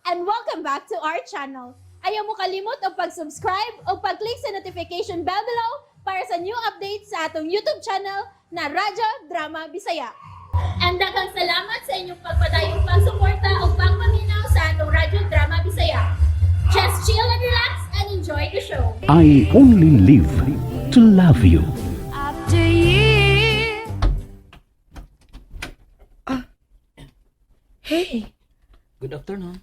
And welcome back to our channel. Ayaw mo kalimot og pag-subscribe o pag-click sa notification bell below para sa new updates sa atong YouTube channel na Radyo Drama Bisaya. And daghang salamat sa inyong pagpadayong pagsuporta o pagpaminaw sa atong Radyo Drama Bisaya. Just chill and relax and enjoy the show. I only live to love you. After years. Hey, Good afternoon.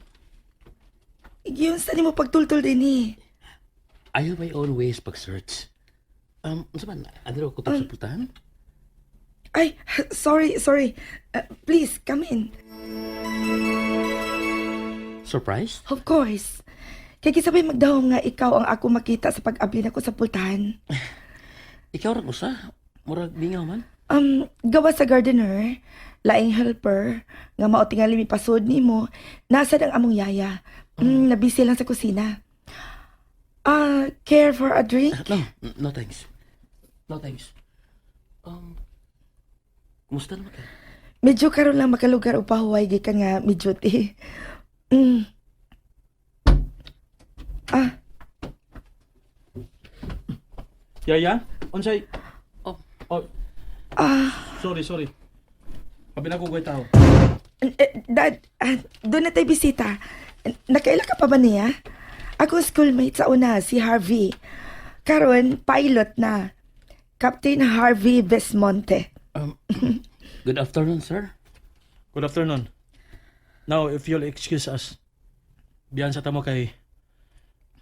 Giunsa nimo pagtultol dinhi? I have my own ways pag-search. Unsa man, adto ko sa pultahan? Ay, sorry, sorry. Please, come in. Surprised? Of course. Kay kinsa pay magdahom nga ikaw ang ako makita sa pag-abli nako sa pultahan? Ikaw ra usa? Murag mingaw man. Gawa sa gardener, laing helper, nga mao tingali mipasud nimo, nasa ang among yaya. Nabisi lang sa kusina. Ah, care for a drink? No, no thanks. No thanks. Kumusta naman ka? Medyo karon lang makalugar o pahuway gikan nga mi duty. Ah, Yaya, unsay? Oh. Oh, ah, sorry, sorry. Abi na ko ko'y tao. Eh, Dad, ah, duna tay bisita. Nakaila ka pa ba niya? Ako schoolmate sa una, si Harvey. Karon, pilot na. Captain Harvey Vesmonte. Good afternoon, sir. Good afternoon. Now, if you'll excuse us, biyan sa tamo kay.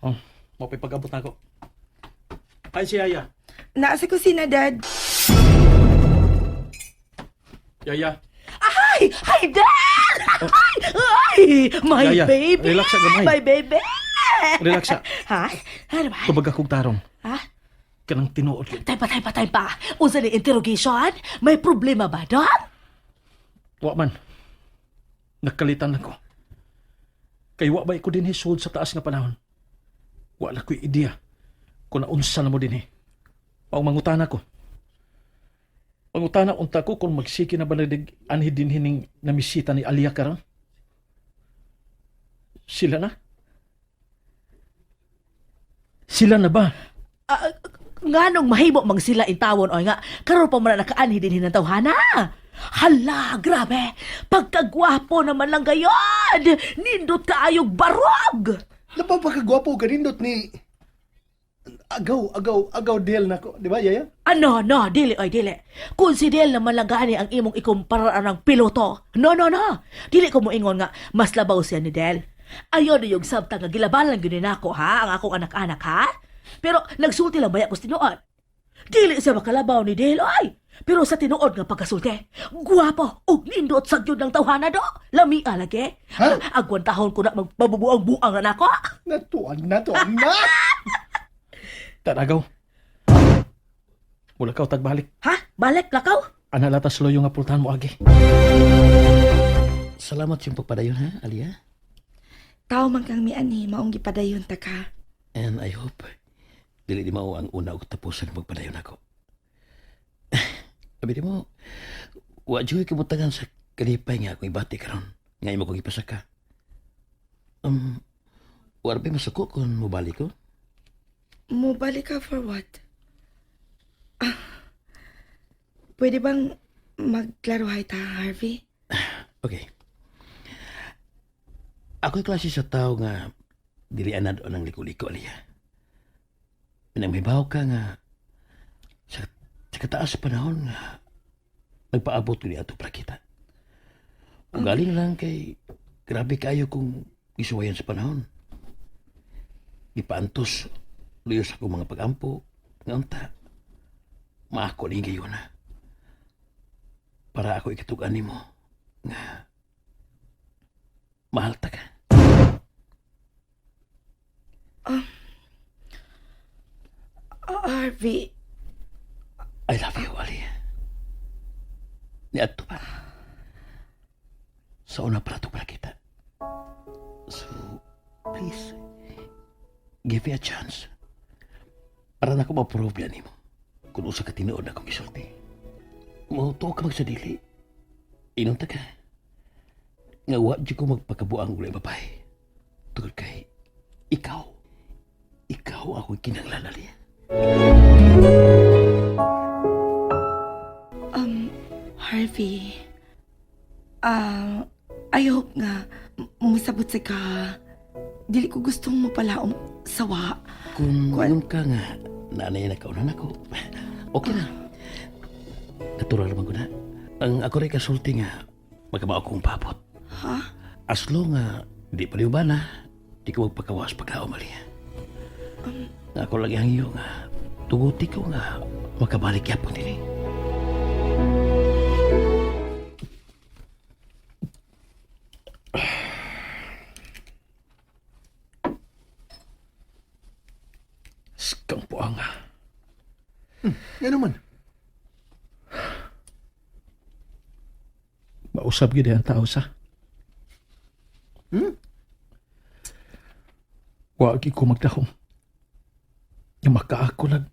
Oh, mapipag-abot na ako. Ay, si Yaya. Naa sa kusina, Dad. Yaya. Ay! Ay, Dad! Ay! Ay! My Yaya, baby! relax sa gamay. My baby! Relax sa. Ha? Ano ba? Tubag akong tarong. Ha? Kanang tinuod yun. Tay pa, tay pa, tay pa. Unsa ni interrogation? May problema ba, Dad? Wa man. Nakalitan ako. Kay wa ba ko dinhi sulod sa taas nga panahon? Wala ko'y ideya kung naunsa na mo dinhi. Pang mangutana ko. Mangutana unta ko kung magsiki na ba nadig anhi dinhi ning namisita ni Alia karon. Sila na? Sila na ba? Ah, nganong mahimo mang sila intawon oy nga karon pa man na nakaanhi dinhi ng tawhana. Hala, grabe. Pagkagwapo naman lang gayon. Nindot kaayog barog. Labaw pa kagwapo ganindot ni Agaw, agaw, agaw del nako, di ba, Yaya? Ano, no, dili, oy, dili. Kung si Del naman lang gani ang imong ikumpara ang piloto. No, no, no. Dili ko moingon nga, mas labaw siya ni Del. Ayon na yung sabta nga gilabanan gyud nako ha, ang akong anak-anak ha. Pero nagsulti lang baya ko sa tinuod. Dili siya makalabaw ni Del, oy. Pero sa tinuod nga pagkasulti, guwapo ug nindot sa gyud ng tawhana do. Lami lagi. Ha? Agwan tahon ko na magbabubuang-buang na nako. Natuan, natuan na! Tanagaw. Mula ka tagbalik. Ha? Balik lakaw? Ana latas loyo nga pultahan mo agi. Salamat sa pagpadayon, ha, Alia. Tao man kang mianhi, maong gipadayon ta ka. And I hope dili di mao ang una ug tapusan magpadayon ako. Abi mo, wa juy kabutagan sa kalipay nga akong ibati karon nga imo kong ipasaka. Wa ra ba masuko kung mobalik ko? Mobalik ka for what? Ah, pwede bang magklaruhay ta, Harvey? Okay. Ako'y klase sa tao nga dili anad ang liko-liko, Alia. Pinang mahibaw ka nga sa kataas sa panahon nga nagpaabot ko ni ato para kita. Ug galing lang kay grabe kayo kung gisuwayan sa panahon. Gipaantos luyo sa akong mga pag-ampo nga unta. Maako ni gayon na. Para ako ikatugan nimo nga mahal ta ka. Ah, Harvey, I love you, Ali. Niadto pa. Sa una pa nato para kita. So, please, give me a chance. Para na ako ma-prove yan nimo. Kung usa ka tinuod na akong gisulti. Mautuo ka magsadili. Ingon ta ka. Nga wa jud ko magpakabuang ulay babae. Tungod kay ikaw, ikaw akong kinanglan, Alia. Harvey, I hope nga musabot sa ka. Dili ko gustong mapalaom sawa. Kung Kuan- ingon ka nga, naanay na kaunan ako. Okay na. Natural naman ko na. Ang ako rin kasulti nga, magkamao kong papot. Ha? As long nga, di pa ba na, di ko magpakawas pagkaon, Maria. Nga ako lagi ang iyo nga, tuguti ko nga, makabalik yapon din eh. Skang po ang Nga naman. Mausab gid ang tao sa. Wa gyud ko magdahom. Nga makaako nag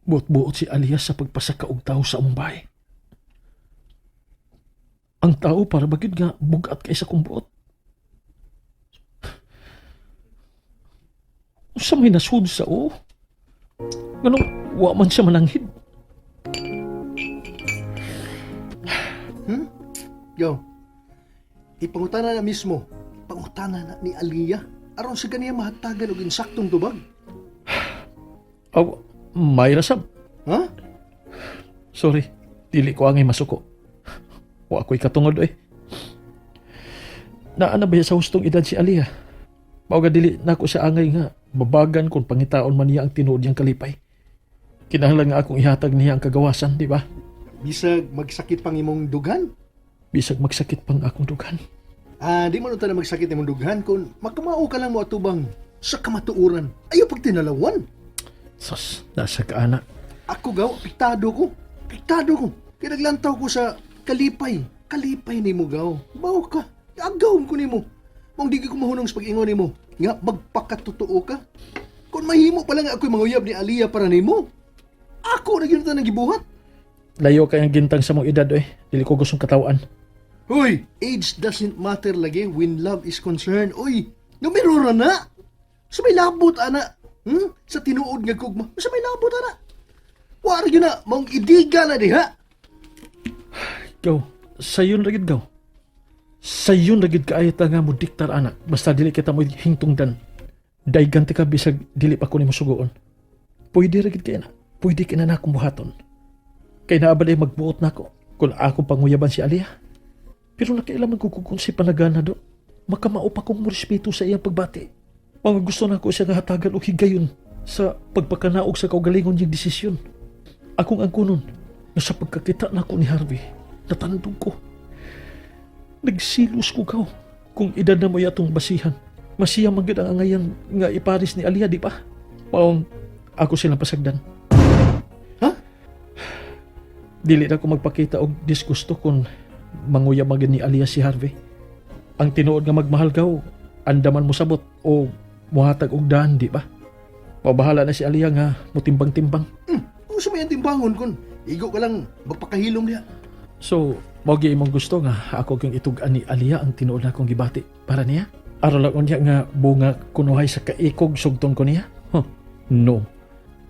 buot-buot si Alias sa pagpasaka og tao sa among bahay. Ang tao para ba gyud nga bugat kay sa kong buot. Unsa may nasud sa o? Nganong wa man siya mananghid? Yo. Ipangutana na mismo. Pangutana na ni Aliyah. Aron sa ganiya mahatagan og insaktong tubag. Aw, may rasab. Ha? Sorry, dili ko angay masuko. Wa ako'y katungod eh. Naa na ba sa hustong edad si Aliyah? Mao ga dili nako sa angay nga babagan kung pangitaon man niya ang tinuod niyang kalipay. Kinahanglan nga akong ihatag niya ang kagawasan, di ba? Bisag magsakit pang imong dughan. Bisag magsakit pang akong dughan. Ah, di man unta na magsakit imong dughan kung makamao ka lang mo atubang sa kamatuoran. Ayaw pagtinalawan. Sus, nasa kaana. Ako gaw, apektado ko. Apektado ko. Kaya naglantaw ko sa kalipay. Kalipay nimo gaw. Baw ka. Agaw ko nimo. Mong di ko mahunong sa pag-ingon nimo. Nga magpakatotoo ka. Kung mahimo pa lang ako'y manguyab ni Aliyah para nimo. Ako na gyud nang gibuhat. Layo kay ang gintang sa mong edad eh. Dili ko gustong katawan. Hoy, age doesn't matter lagi when love is concerned. Uy, numero ra na. Sa may labot ana. Sa tinuod nga gugma. Sa may labot ana. Wa ra gyud na maong idiga na diha. Gaw, sayon ra gyud gaw. Sayon ra gyud kaayo ta nga mo diktar anak. Basta dili kita mo hingtungdan. Daygan ti ka bisag dili pa ko nimo sugoon. Pwede ra gyud kay na. Pwede kay na akong buhaton. Kay naa ba day magbuot nako kung akong panguyaban si Aliyah. Pero nakailaman ko kung si panagana do. Makamao pa kong morespeto sa iyang pagbati. Mga gusto na ko siya nga hatagan og higayon sa pagpakanaog sa kaugalingon niyang desisyon. Akong angkunon nga sa pagkakita nako ni Harvey, natandog ko. Nagsilos ko gaw kung edad na mo atong basihan. Masiya man gyud ang angayan nga iparis ni Aliyah, di ba? Paong ako silang pasagdan. Ha? Dili na ko magpakita og disgusto kung manguyab man gyud ni Aliyah si Harvey. Ang tinuod nga magmahal gaw, andaman mo sabot o muhatag og daan, di ba? Mabahala na si Aliyah nga mutimbang-timbang. Unsa may ang timbangon kun igo ka lang magpakahilom diha. So, mao gyud imong gusto nga ako gyung itug-an ni Aliyah ang tinuod na akong gibati para niya? Aron lang unya nga bunga kunuhay sa kaikog sugton ko niya? Huh. No.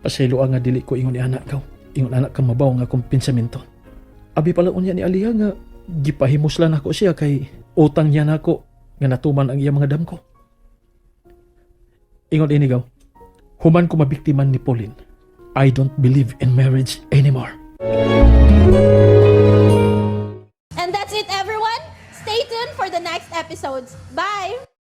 Pasaylo nga dili ko ingon ni anak kaw. Ingon anak ka mabaw nga akong pensamento. Abi pala unya ni Aliyah nga gipahimuslan ako siya kay utang niya nako nga natuman ang iyang mga damko. Ingon ini gaw. Human ko mabiktiman ni Pauline. I don't believe in marriage anymore. And that's it, everyone. Stay tuned for the next episodes. Bye!